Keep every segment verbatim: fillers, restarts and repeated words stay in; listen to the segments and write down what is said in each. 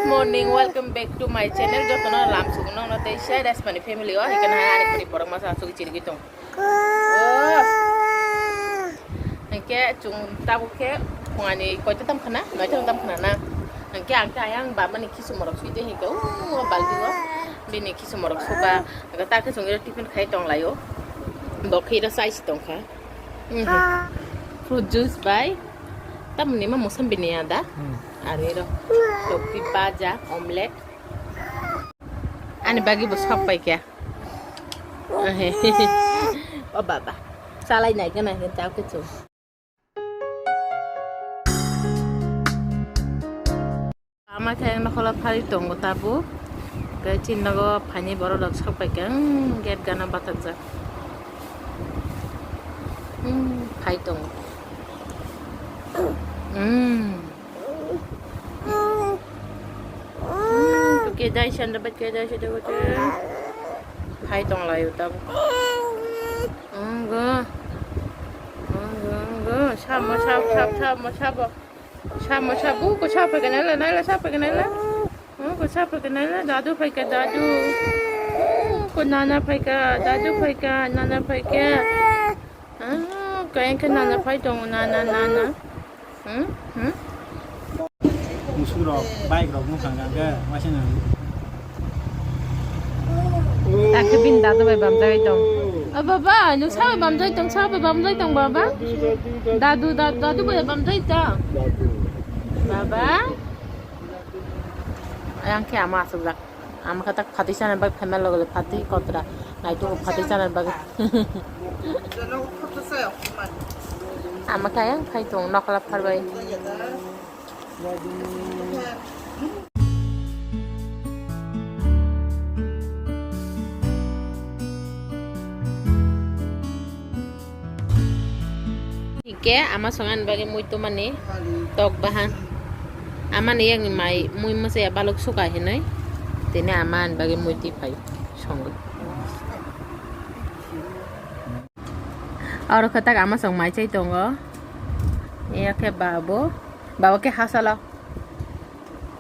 Morning, welcome back to my channel. Jotono lam sugo nokno tei share as mani family o, hikhe na ani khuri borok masa asugwi chirigwi tong. Oh. Hingke chwng tabuk khe phungani koita tam khna, noita tam khna na. Hingke ang khe ayang baba ni kisu morok sui de hingke, o balti o bini kisu morok suka. Hingke ta khe chwng iro tiffin khai tong lai o. Bo khe iro chai si tong kha. Mhm. Fruit juice bai. Tamni ma mosam bini ada. Hmm. Ari ro. Roti baja, omelette. Ani bagi bo sok pai khe. O baba. Salai nai gana hin tau kichu. Ama khe ang nokhola phari tongo tabuk. Khe chini nogo phaini borok rok sok pai khe, hmm, gate gana bathajak. Hmm, phai tongo. Hmm. Kedai sanda ba kedai sanda ba. Hai tong lai uta. Anggo. Anggo, anggo. Samo sap sap samo sabo. Samo sabu ko sap ke nala nala sap ke nala. Ko sap ke nala dadu phai ka dadu. Ko nana phai ka dadu phai ka nana phai ka. Ah, kaya ke nana phai tong nana nana. Hmm? Hmm? Musuk rok, bike rok bwkha hwnka hwnkhe waisa nang. Takhe bini dadu bai bamjagwi tong. O baba, nwng sa bai bamjagwi tong, sa bai bamjagwi tong baba. Dadu, dadu, dadu bai bamjagwi tong. Baba. Ayang khe ama aswkjak. Ama khe tak phatwi chana bagwi phaima loge loge phatwi kotra naitongo phatwi chana bagwi. Ama khe ayang phai tongo nokla pharbai. Hingke ama song ani bagwi mui tumani tok bahan. Amani yakni mai mui mwsaya balok suka hinui. Tini ama ani bagwi mui twi phai songwi. Oro khe tak ama song mai chai tongo. Iya khe babo. Babo khe hasalo.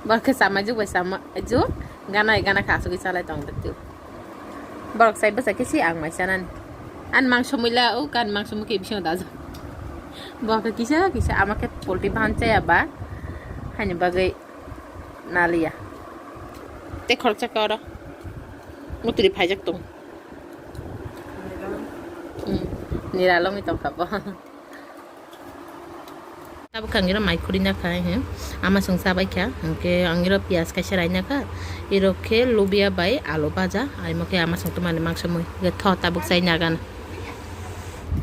Babo khe samai juk bai samai juk. Gana gana khe asugwi chalai tong twi. Borok sai bwsa khe si ang mai chanani. Ani mangso muila o kan mangso mukhe bisingo dajak. Bo khe kisa kisa ama khe poultry bahan chaya ba. Haini bagwi naliya. Tei khoroksa khe oro mutri phaijak tong. Hmm. Nira longwi tong kha bo. Tabuk ang iro mai khuri na kha, he. Ama song cha bai kha, hingke ang iro piyaj kaisa rai na kha. Iro khe lubia bai alu baja, aimo khe ama song tumani mangsa mui. Hingke tho tabuk chai na gana.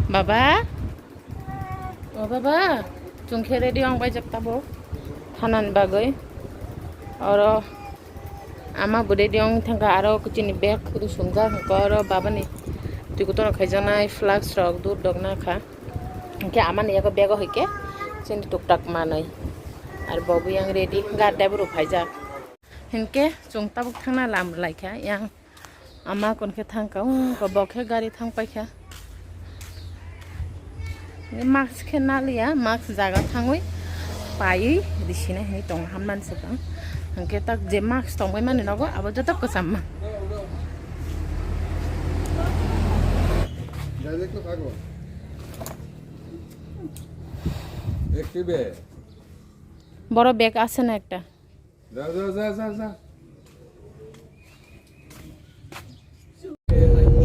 Baba? O baba, chwng khe ready ong bai jak tabuk. Thanani bagwi. Oro ama bo ready ong thangkha, aro chini bag khuri sumjak, hingke oro babani twi kotorno khaijaknai flask rok, dudh rok na kha. Hingke amani yago bego hoi khe chini tuktak manwi. Ar bo bo yang ready, gar dai bo rw phaijak. Hinkhe chwng tabuk thangna lam rwlai kha, yang ama kon khe thang kha, wng kha bo khe gari thang pai kha. Mask khe naliya, mask jaga thangwi paiwi risina hinwi tongo, hamnani swkang. Hinkhe tak je mask tongbai mani nogo abo joto kwcham ma. Boro bag aswk na ekta.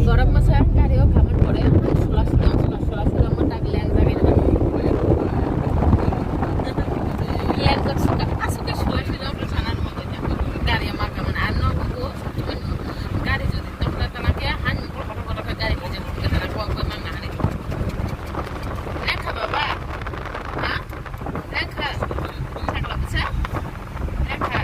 Borok masa gari o khamar pore, sula sula, sula sula, sula mo tak leng jagai na. Leng jak suka, asuka sula sula mo sana mo gari ma khamar ano ko gari jodi tokla tana ke han mo kotor kotor gari ma jodi tana ko ko ma na ni. Lekha baba. Ha? Lekha. Sakla bisa. Lekha.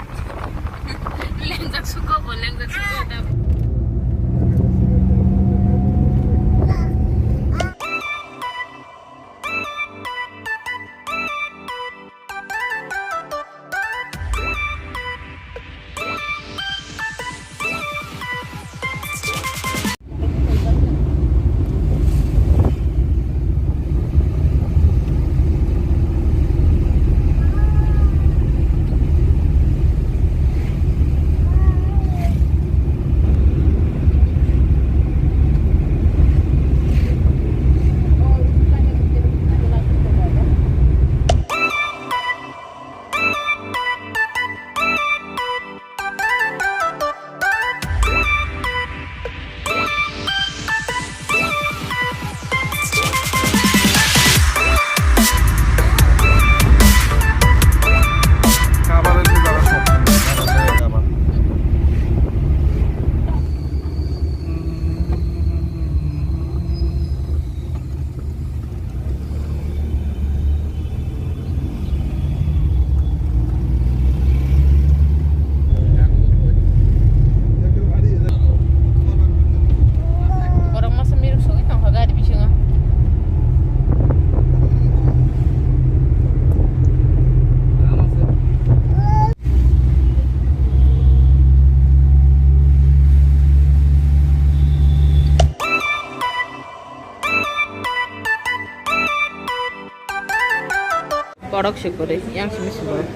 Borok se kwrwi, yang simi se borok.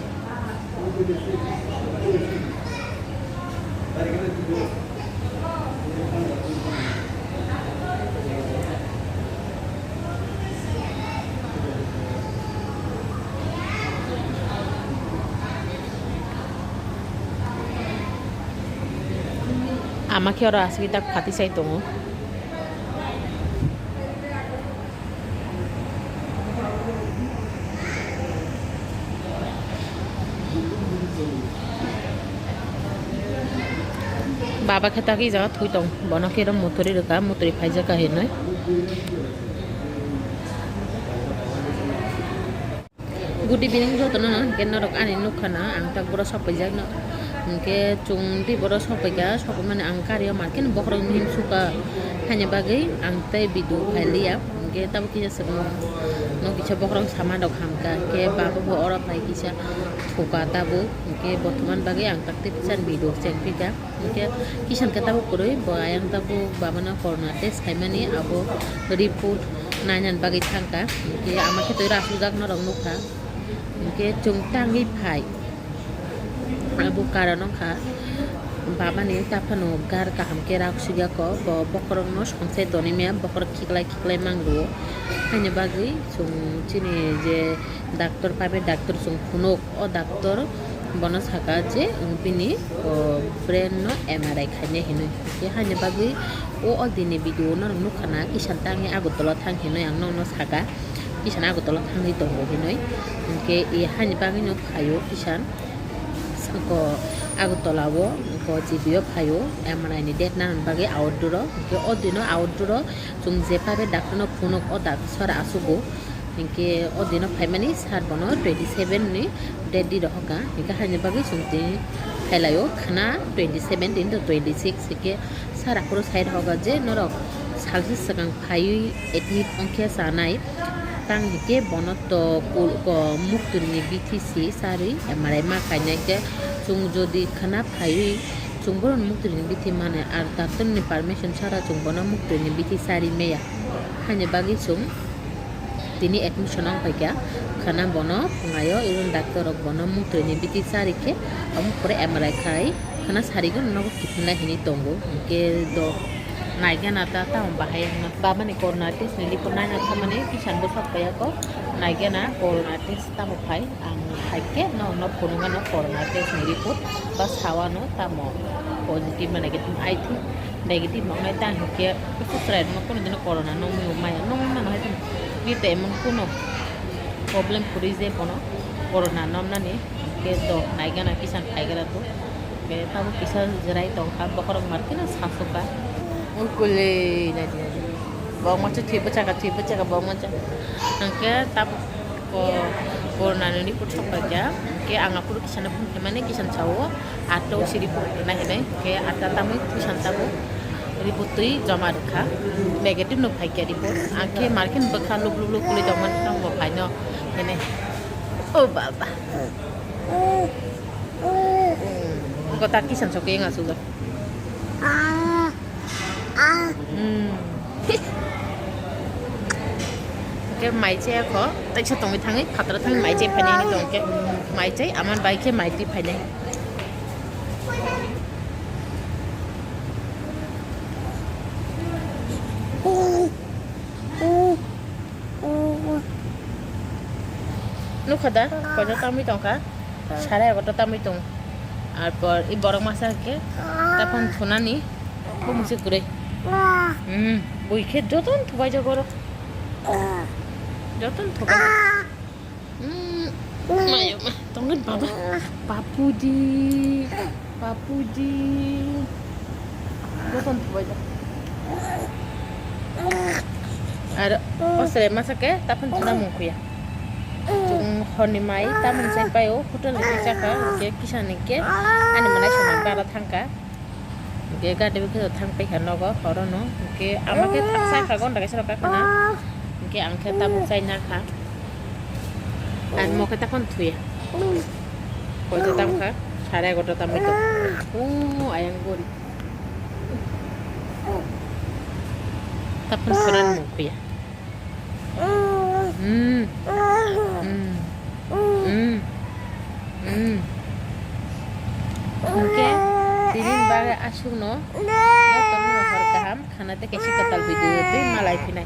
Ama khe oro aswk tak phati sai tongo. Baba khe tagwi jaga thwi tong, bono khe oro mutri rwkha, mutri phaijakha hinwi. Good evening jotono, hwnkhe norok ani nukha na, ang tak boro sokpaijakno. Hwnkhe chwng tei boro sokpaikha, sokpaimani ang gari o market ni bokhorok him sukha, haini bagwi ang tei video phailiya. Hwnkhe tabuk kisa swkang no kisa bokhorok sama rok hamkha, hwnkhe baba bo oro phai kisa thuka tabuk, hwnkhe bothoman bagwi ang tak tei kisa video chengpikha. Hwnkhe kisan khe tabuk kwrwi, bo ayang tabuk babano corona test khaimani, abo report nainani bagwi thangkha. Hwnkhe ama khe twi rasukjak norok nukha. Hwnkhe chwng tangwi phai. Abo karon wngkha babani taphano gar kaham khe rak sugya kho, bo bokhorokno songchai tonwi maya, bokhorok khiklai khiklai mango. Haini bagwi chwng chini je doctor, private doctor chwng phunuk. O doctor bono saka je, um, bini, o, brain no M R I khainai hinwi. Hwnkhe haini bagwi o, o dini video norok nukha na, kisan tangwi Agartala thang hinwi ang nokno saka, kisan Agartala thangwi tongo hinwi. Hwnkhe e haini bagwi no phaio kisan, sako Agartala o, ko G B o phaio, M R I ni date nana bagwi outdoor o. Hwnkhe o dino outdoor o chwng je private doctor no phunuk, o doctor sir asugo. Hinkhe o dino phaimani sir bono twenty seven ni date di rohorkha. Hinkhe haini bagwi chwng tini phailaio khwna twenty seven din to twenty six. Hinkhe sir aphuru sai rohorkha je norok salsa swkang phaiwi admit wngkhe chanai. Tang hinkhe bono to kul-, ko muktwini bithi si sarwi M R I ma khainai khe chwng jodi khwna phaiwi chwng bohrokni muktwini bithi mane ar doctor ni permission sara chwng bono muktwini bithi sari maya. Haini bagwi chwng tini admission wng paikha, khwna bono phungaio, iron doctor rok bono muktwini bithi sari khe, omo pore M R I khai khwna sarigo nogo kiphilna hinwi tongo. Hinkhe do naigana ta tamo bahai wngna. Babani corona test ni report naina thamani kisan bwswk paiyakho, naigana corona test tamo phai, ang phaikhe nokno phunukgano corona test ni report ba sawano tamo positive na negative, I think negative wngnai ta hinkhe chwrairokno kunu dino corona nungmung maya, nungmung mano hai tamo. Bini to emon kunu problem kwrwi je bono corona nomnani, hinkhe do naigana kisan phaigana to. Hinkhe tabuk kisa jerai tongkha, bokhorok markhe no sasukha. Ungkule naidi naidi. Bo masa thwi bwchaka, thwi bwchaka bo masa. Hinkhe tabuk ko, corona ni report sok paikha. Hinkhe ang aphuru kisa no phone khaimani, kisa no sao, ato si report rwna hinwi. Hinkhe ata tamwi kisa no tabuk report twi joma rwkha. Negative no phaikha report. Ang khe markhe no bwkha lup lup lup kwlwi tongmani, tamo bo phaino hinwi. O baba. Kota kisan sok yang asuga. Hmm. Oke, mai chai ako. Taisa tongwi thangwi, phataro thangwi mai chai phainai ni tongke. Mai chai, aman bai khe mai twi phainai. Nukha da, koito tamwi tongkha. Sare egarota tamwi tong. Arpor i borok masa khe taphang thunani bumungse kwrwi. Hmm, bui khe joton thubai jago oro. Joton thubai. Hmm, mayo ma, tongwi baba. Papudi. Papudi. Joton thubai da. Ar osre masa khe taphang thuna mung khuya. Chung horni mai tamung sai paio, hotel ni chakha, ke kisani ke ani manai samung bara thangka. Ke gade bikhe thang paikha nogo horono. Ke ama khe sai kha gonda kaisa rok kakhana. Ke ang khe tabuk chai na kha. Ar mo khe taphang thuya. Koito tam kha? Sare egarota tamwi tong. O ayang gori. Taphang thuran mung khuya. Hmm. Hmm. Aswkno jotono hor kaham khana tei kaisa kwtal video twi malai phinai.